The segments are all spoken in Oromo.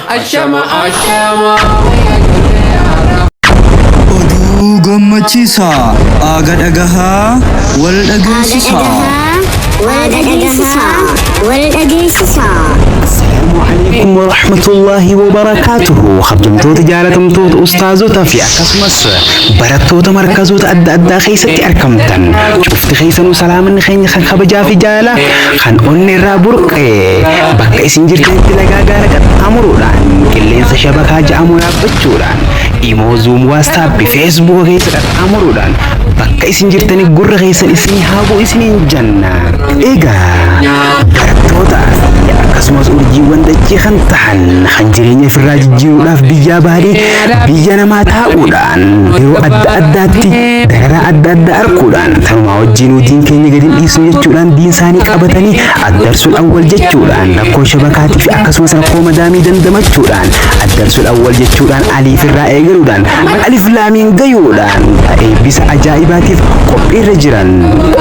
Ashama ashama wayya ijoollee har'a. Oduu gammachiisaa aaga dhagahaa wal Aaga dhageessisaa. dhagahaa wal dhageessisaa wal dhageessisaa. Assalaamu alaikum warahmatullaahi wabarakaatuhu. Kabajamtoota jaalatamtoota ustaazota fi akkasumas barattoota markazoota adda addaa keessatti argamtan cufti keessanuu salaamanni keenya kan kabajaa fi jaalala kan onnee irraa burqe bakka isin jirtanitti lagaa gaara qaxxaamuruudhaan qilleensa shabakaa ja'amu yaabbachuudhaan imoo zuum waastaappi feesbuuka keessa qaxxaamuruudhaan bakka isin jirtanii gurra keessan isinii haabuu isiniin janna. Egaa barattoota fi akkasumas urjiiwwan dachee kan tahan kan jireenya ofirraa jijjiiruudhaaf biyyaa bahanii biyya namaa taa'uudhaan yeroo adda addaatti dararaa adda addaa arguudhaan tanumaa wajjin diin keenya gadi hin dhiisnu jechuudhaan diin isaanii qabatanii addarsuun awwal jechuudhaan rakkoo shabakaatii fi akkasumas rakkoo madaamii dandamachuudhaan addarsuun awwal jechuudhaan aliif irraa eegaluudhaan alif laamiin gayuudhaan eebbisa ajaa'ibaatiif qophiirra jiran.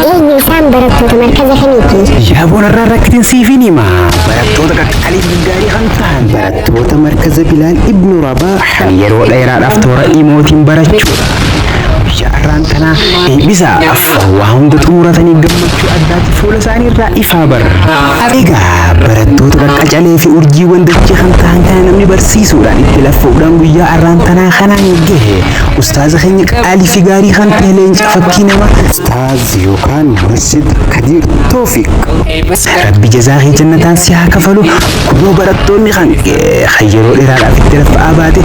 Eenyu isaan barattoota markaza kamiiti? Yaaboon irraa rakkitin siifin hima. Barattoota qaqqaalii gaggaarii kan ta'an barattoota markaza Bilaal Ibnu Rabaah kan yeroo dheeraadhaaf toora imootiin barachuudhaan guyyaa har'aan tanaa eebbisaaf waa hunda xumuratanii gammachuu addaatti fuula isaanii irraa ifaa bar. Egaa barattoota qaqqacalee fi urjiiwwan dachee kan ta'an kana namni barsiisuudhaan itti laffuudhaan guyyaa har'aan tanaa kanaan gahe ustaaza keenya qaalii fi gaarii kan ta'e leenca fakkii nama ustaaz yookaan Mursid Kadiir Toofiq. Rabbi jazaa kee jannataan si haa kafalu. Kunoo barattoonni kan kan yeroo dheeraadhaaf itti laffa'aa baate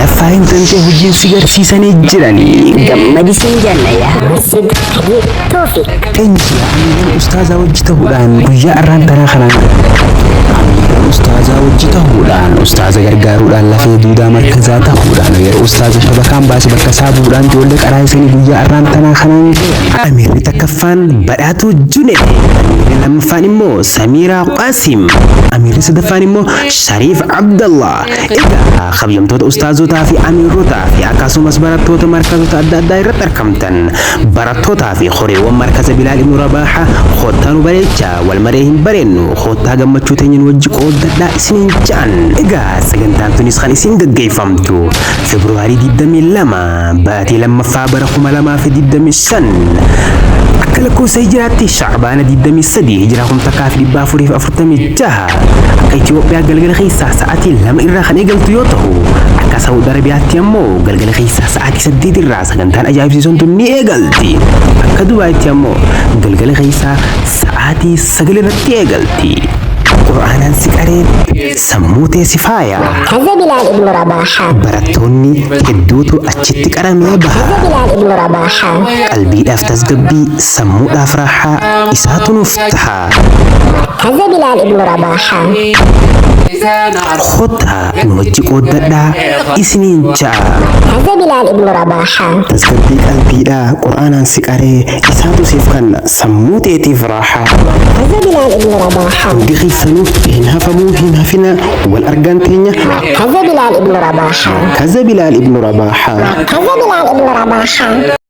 laffaa hin tantee hojiin si garsiisanii jiranii. Gammadi siin jenna yaa Mursid Kadiir Toofiq. Eenyu silaa amiiran ustaazaa wajji ta'uudhaan guyyaa arraan tanaa kanaan amiiran ustaazaa wajji ta'uudhaan ustaaza gargaaruudhaan lafee duudaa markazaa ta'uudhaan yeroo ustaaza shabakaan baase bakka isaa bu'uudhaan ijoollee qaraayisanii guyyaa arraan tanaa kanaan gahan. Amiirri takkaffaan Badhaatuu Junee, amiirri lammaffaan immoo Samiiraa Qaasim, amiirri sadaffaan immoo Shariif Abdallah. Egaa kabajamtoota ustaazotaa fi amiirotaa fi akkasumas barattoota markazoota adda addaa irratti argamtan barattootaa fi horeewwan markaza Bilaal Ibnu Rabaaha koottaa nu bareechaa wal maree hin bareennu koottaa gammachuu teenya nu wajji qooddadhaa isiniin ja'an. Egaa sagantaan tunis kan isin gaggeeffamtu Februaarii 22 baatii lammaffaa bara 2025 akka lakkoofsa hijiraatti Shacbaana 23 hijiraa 1446 akka Itoophiyaa galgala keessaa sa'aatii 2 irraa kan eegaltu yoo ta'u akka Saawud Arabiyaatti ammoo galgala keessaa sa'aatii 8 irraa sagantaan ajaa'ibsiisuun tun ni eegalti. Akka Dubaayitti ammoo galgala keessaa sa'aatii 9 irratti eegalti. Qur'aanaan si qaree sammuu tee si faaya. Kaza Bilaal ibnu Rabaahaa. Barattoonni hedduutu achitti qaramee baha. Kaza Bilaal ibnu Rabaahaa. Qalbiidhaaf tasgabbii, sammuudhaaf raaxaa isaatu nuuf taha. Kaza Bilaal ibnu Rabaahaa. Kottaa nu wajji qooddadhaa isiniin ja'a. Kaza Bilaal ibnu Rabaahaa. Tasgabbii qalbiidhaa Qur'aanaan si qaree isaatu siif kanna sammuu teetiif raaxaa. Kaza Bilaal ibnu Rabaahaa. Hundi keessanuu hin hafamuu hin hafina wal argaan teenya. Kaza Bilaal ibnu Rabaahaa. Kaza Bilaal ibnu Rabaahaa. Kaza Bilaal ibnu Rabaahaa.